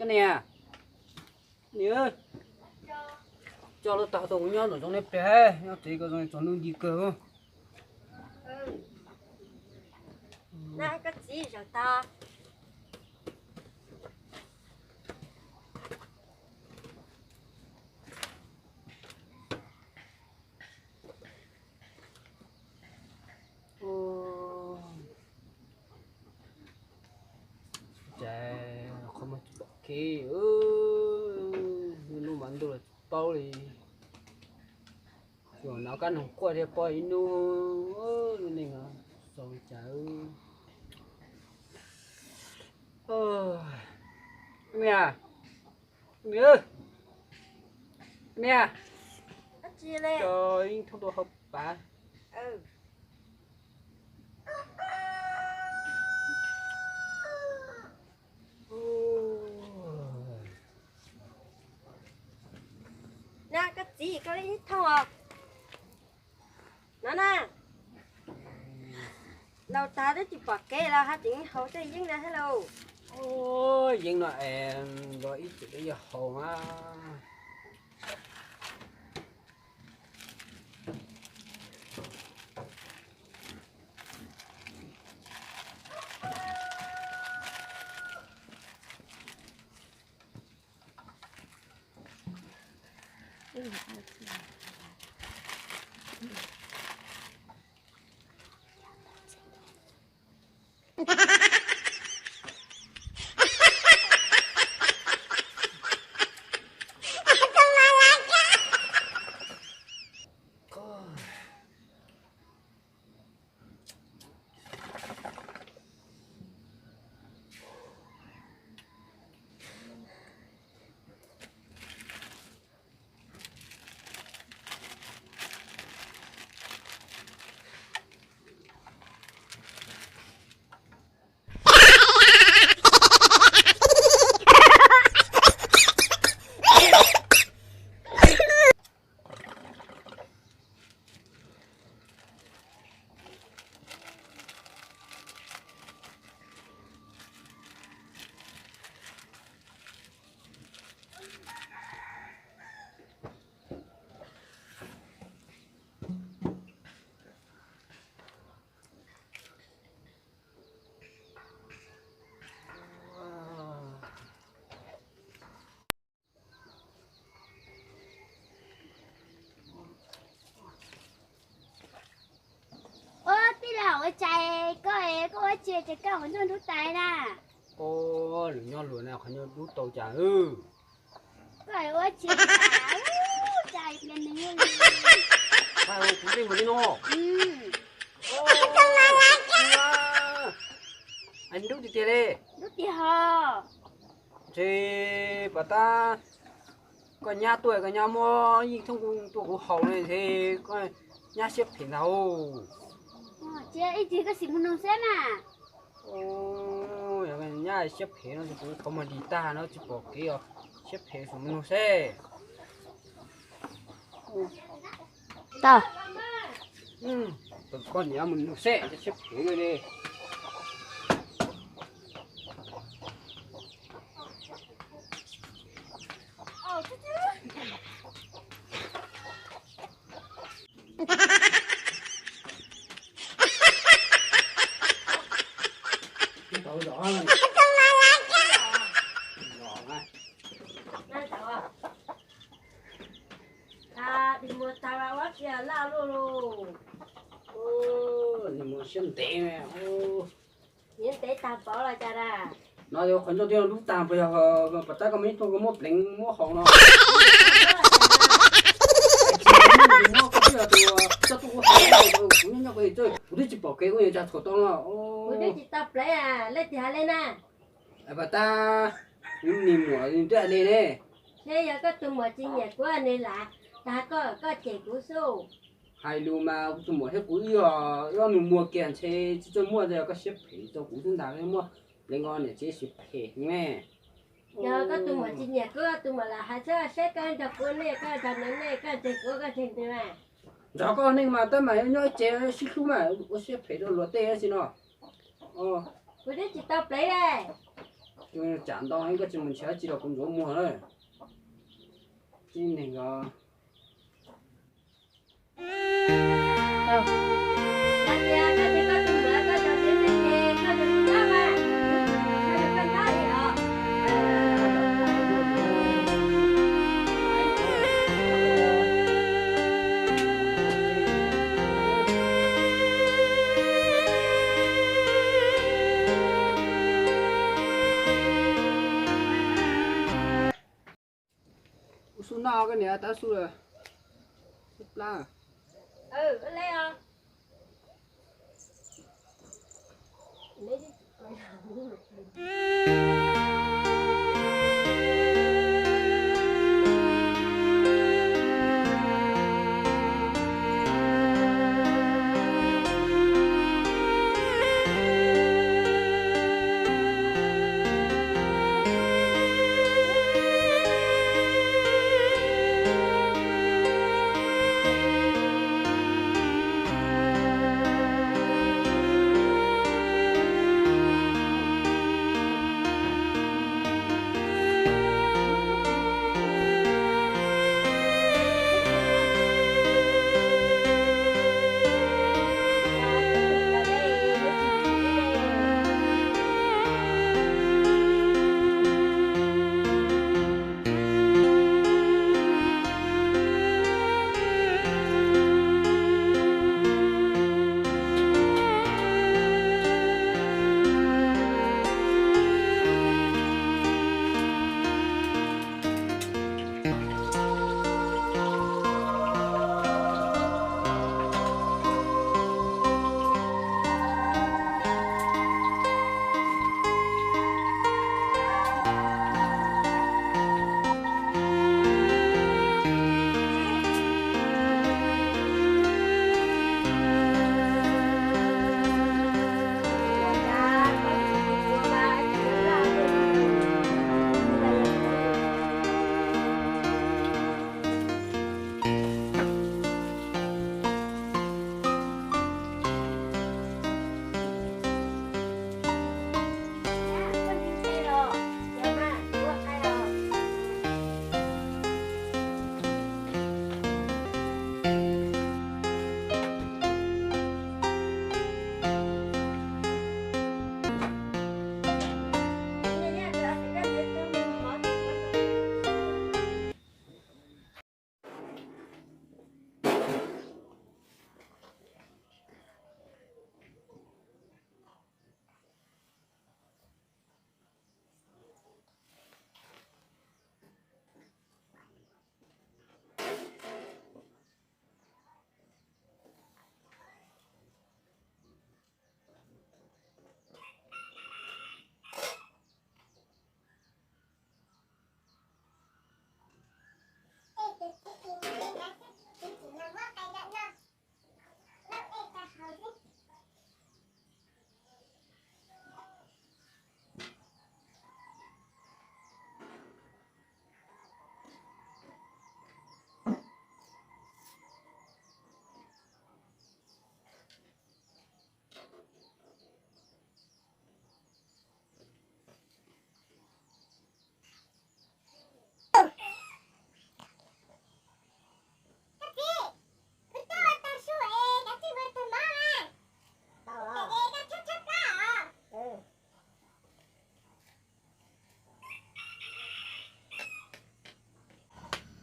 Niam, niam, coj lub taub hau tuaj kuv nyob nraum zoov nej pliag, nyob tsev ko zoo txog ntuj nti kawg. Cas qhov muag tsis pom kev, lub mas ntuj los tsis paub li. Yuav nov kab noog quaj thiab pog ib hnub, lub neej xaus li cas. Niam, niam, niam, cov yeeb thooj tua hauv pav. Na koj txiv, koj yeeb thooj os. No na, laus tas twb tsis pom kev los haj tseem haus tej yeeb no thiab lauj. Yeeb no es nrog ib txwm twb yog haus na. Ua tij laug, ua cas koj, koj ua tsi ces koj ua ntsuag dub tas na? Ua, lwm nyob luag na, qhov nyob dub tau cas. Koj ua tsi tas, cas pliag nws ua li. Kuv tej mus li no. Dub tiag tiag li. Dub tiag ho. Ntshe pom tab koj nyab tuaj, koj nyab muab yeeb thooj tuaj kuv haus ne, ntshe koj nyab siab phem ntag. Cia ib tsig koj sim mus nug seb mas. Nyab siab phem no, kuv qhov muag dim tag no tsis pom kev os. Siab phem, sim mus nug seb. Tau. Koj niam mus nug seb siab phem li. Mus siab ntev. Ntev tag pauv los cas na. No yog qhov ncauj twb dub tag, puas yog pom tab koj muaj ib tug koj muab pleev muab haus no? Koj twb yog tus coj tuaj kuv haus, kuv nyob nyob kuv twb tsis pom kev, kuv yuav cas thuam tau no. Kuv twb tsis tau pleev, leej twg hais li na? Pom tab, kuv niag muam twb hais li ne. Seb yog koj tus muam tsis nyiam kuv, nws lam tas koj, koj cem kuv xwb. Hais lus mas kuv tus muam thiab kuv ib yam, nws muag kiag ntshe tsis txawj muaj, yog koj siab phem rau kuv xwb ntag, muaj pleev nkaus niam txiv siab phem ne. Yog koj tus muam tsis nyiam kuv, tus muam lam hais xwb, seb koj nrog kuv ne, koj nrog nws ne, koj ntseeg kuv koj ntseeg nws mas. Nrog koj neej mas tab mas nyob ib tsev sib hlub mas ua siab phem rau luag tej xwb no. Kuv twb tsis tau pleev li. Tsam ntau heev, koj tsis mus nrhiav tsis los kuv ntxuav muag lawm. Tib neeg os. Ua su noj koj niam, tab su lawm. Plab.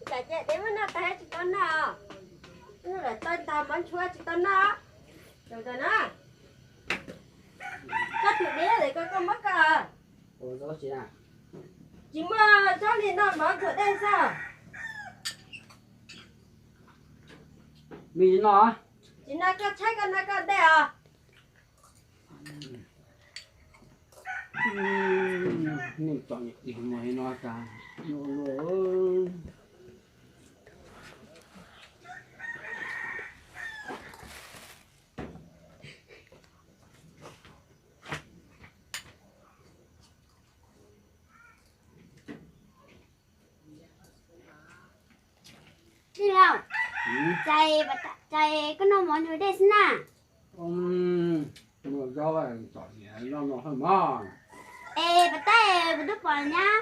Cas ces deb muab noj tag tsis tau noj, lawm tawg ntag mov nchuav tsis tau noj. Tus ntawd na, koj tus deb lawm koj, koj muab koj. Tsis muaj tsob li noj mov ntxuav dej xwb. Tsis noj, koj tshaib koj noj koj dej os. Tij laug, cas koj noj mov ntxuav dej xwb na? Muaj zaub txom nyem, zaub no hawj mog. Es pas tab, kuv twb pom nyab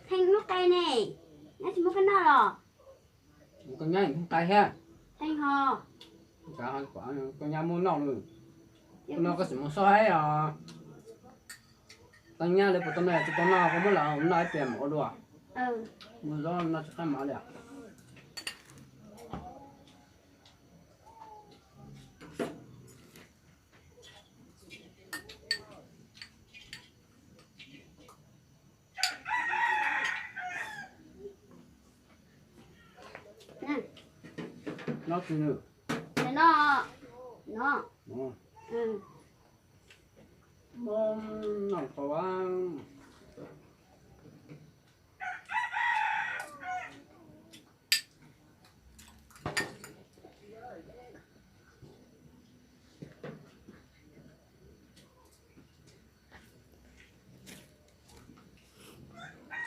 Theej hnub qe ne, nyab tsis muab koj noj los? Koj nyab hnub qe thiab. Theej ho. Koj nyab muab noj lawm. Koj noj koj tsis mus soj haib os. Koj nyab lawv puas tau noj, tsis tau noj koj muab los noj ib pliag mam ua dua. Mus zaub noj tsis qab mov li. Noj tsis nws. No, no. Noj tau.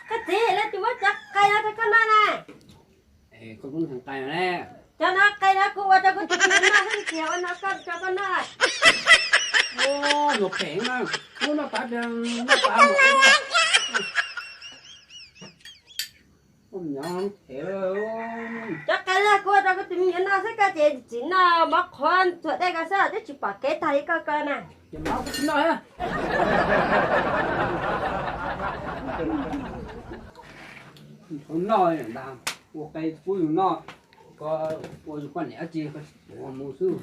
Koj txiv, lawv tsis muab cov qe no rau koj noj na. Koj kuj ntheev qe ne. Cov no qe no kuv ua rau kuv tus me nyuam noj xwb, tsis yog ua no koj rau koj noj. Ua nyuag phem na, kuv noj tas, noj tas. Cov qe no kuv ua rau kuv tus me nyuam noj xwb, koj ces txiv noj mov qhuav ntxuag dej ko xwb twb tsis pom kev tag li koj ko na. Ces mov kuv tsis noj thiab. Txhob noj ntag, ua qe pub yus noj, koj ua yus poj niam dab tsi koj tsis tuav mus xwb.